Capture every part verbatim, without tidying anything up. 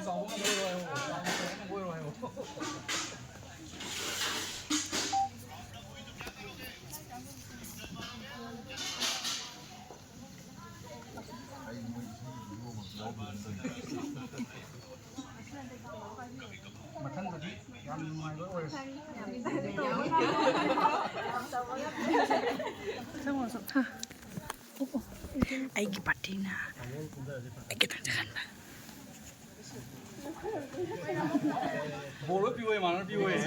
ꯆꯥꯎꯕ ꯉꯝꯕ ꯑꯣꯏꯔꯣ ꯍꯥꯏꯌꯣ, ꯆꯥꯎꯕ ꯉꯝꯕ ꯑꯣꯏꯔꯣ ꯍꯥꯏꯌꯣ꯫ ꯃꯊꯪꯗꯗꯤ ꯌꯥꯝ ꯅꯨꯡꯉꯥꯏꯕ ꯑꯣꯏꯔꯁꯤ꯫ ꯑꯩꯒꯤ ꯄꯥꯔꯇꯤꯅ ꯑꯩ ꯈꯤꯇꯪ ꯆꯪꯍꯟꯕ꯫ ꯕꯣꯜ ꯂꯣꯏ ꯄꯤꯌꯣꯌꯦ, ꯃꯥꯅ ꯄꯤꯌꯣꯌꯦ꯫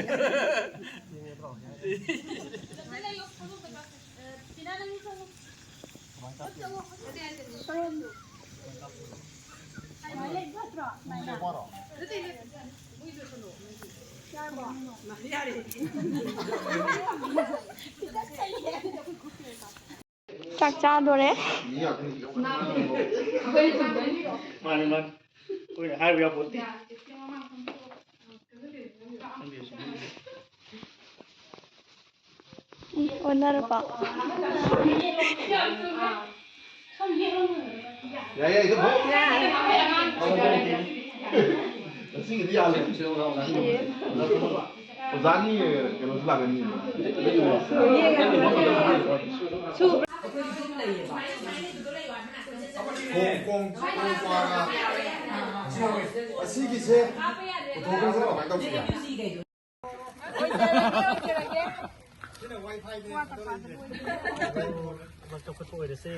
ꯆꯥꯛ ꯆꯥꯗꯣꯔꯦ꯫ ꯃꯥꯅꯦ, ꯃꯥꯅꯦ꯫ ꯑꯩꯈꯣꯏꯅ ꯍꯥꯏꯔꯨ ꯌꯥꯄꯣꯠꯇꯦ꯫ ꯎꯝ, ꯑꯣꯟꯅꯔꯕꯣ? ꯌꯥꯏ, ꯌꯥꯏ, ꯑꯗꯨꯝ ꯐꯥꯎ꯫ ꯌꯥꯏ꯫ ꯉꯁꯤꯒꯤꯗꯤ ꯌꯥꯜꯂꯦ꯫ ꯑꯣꯖꯥꯒꯤ ꯀꯩꯅꯣꯁꯨ ꯂꯥꯛꯀꯅꯤ꯫ ꯀꯣꯡ, ꯀꯣꯡ, ꯀꯣꯡ ꯄꯥꯔꯒ꯫ ꯑꯁꯤꯒꯤꯁꯦ ꯄꯨꯊꯣꯛꯈ꯭ꯔꯁꯤꯔ ꯀꯃꯥꯏꯅ ꯇꯧꯁꯤꯒꯦ? ꯊꯕꯛ ꯆꯥꯎꯈꯠꯄ ꯑꯣꯏꯔꯁꯦ꯫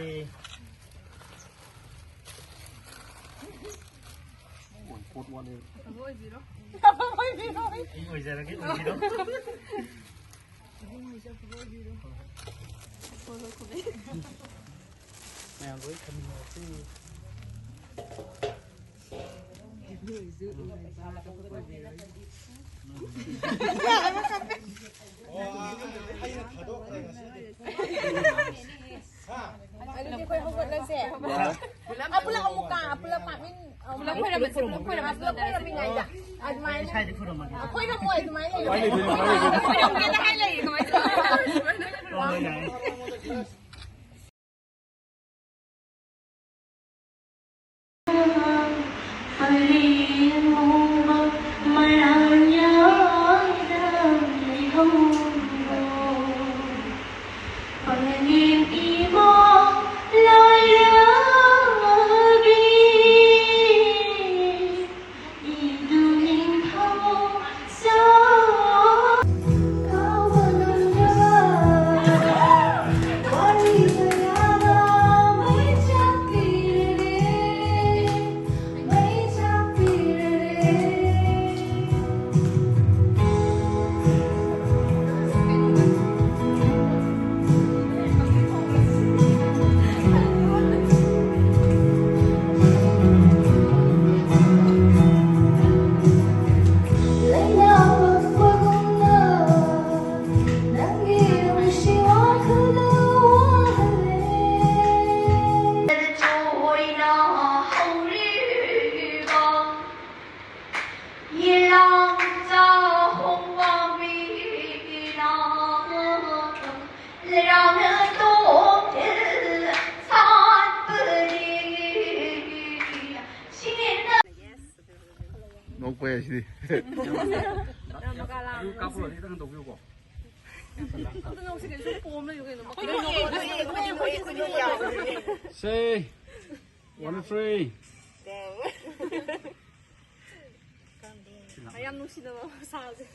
ꯑꯩ ꯑꯣꯏꯖꯔꯒꯦ, ꯑꯣꯏꯕꯤꯔꯣ꯫ ꯃꯌꯥꯝ ꯂꯣꯏ ꯈꯟꯃꯤꯟꯅꯔꯁꯤ꯫ ꯑꯗꯨꯗꯤ ꯑꯩꯈꯣꯏ ꯍꯧꯒꯠꯂꯁꯦ꯫ ꯑ, ꯄꯨꯂꯞ ꯑꯃꯨꯛ ꯀꯥ-, ꯄꯨꯂꯞ ꯀꯥꯞꯃꯤꯟ-, ꯑ, ꯄꯨꯂꯞ ꯈꯣꯏꯔꯝꯃꯁꯦ, ꯄꯨꯂꯞ ꯈꯣꯏꯔꯝꯃꯁꯦ꯫ ꯄꯨꯂꯞ ꯈꯣꯏꯔꯝꯃꯤꯉꯩꯗ ꯑꯗꯨꯃꯥꯏꯅ꯫ ꯏꯁꯥꯗꯤ ꯈꯨꯔꯨꯝꯃꯒꯦ꯫ ꯑꯩꯈꯣꯏꯔꯝꯃꯣ, ꯑꯗꯨꯃꯥꯏꯅ ꯂꯩꯌꯣ꯫ ꯈꯣꯏꯔꯝꯃꯣ ꯍꯥꯏ ꯂꯩꯌꯦ, ꯀꯃꯥꯏꯅ ꯇꯧꯕ? ꯍꯣꯏ, ꯌꯥꯏꯌꯦ꯫ ꯍꯣꯏ, ꯁꯤꯗꯤ꯫ ꯌꯥꯝ ꯃꯀꯥ ꯂꯥꯝꯃꯦ꯫ ꯀꯥꯞꯄꯨꯔꯗꯤ ꯈꯤꯇꯪ ꯇꯧꯕꯤꯌꯨꯀꯣ꯫ ꯑꯗꯨ ꯅꯪ ꯁꯤꯗ ꯁꯨꯝ ꯄꯣꯝ ꯂꯩꯌꯨ ꯀꯩꯅꯣ꯫ Say one, two, three. ꯌꯥꯝ ꯅꯨꯡꯁꯤꯅꯕ ꯃꯁꯥꯁꯦ꯫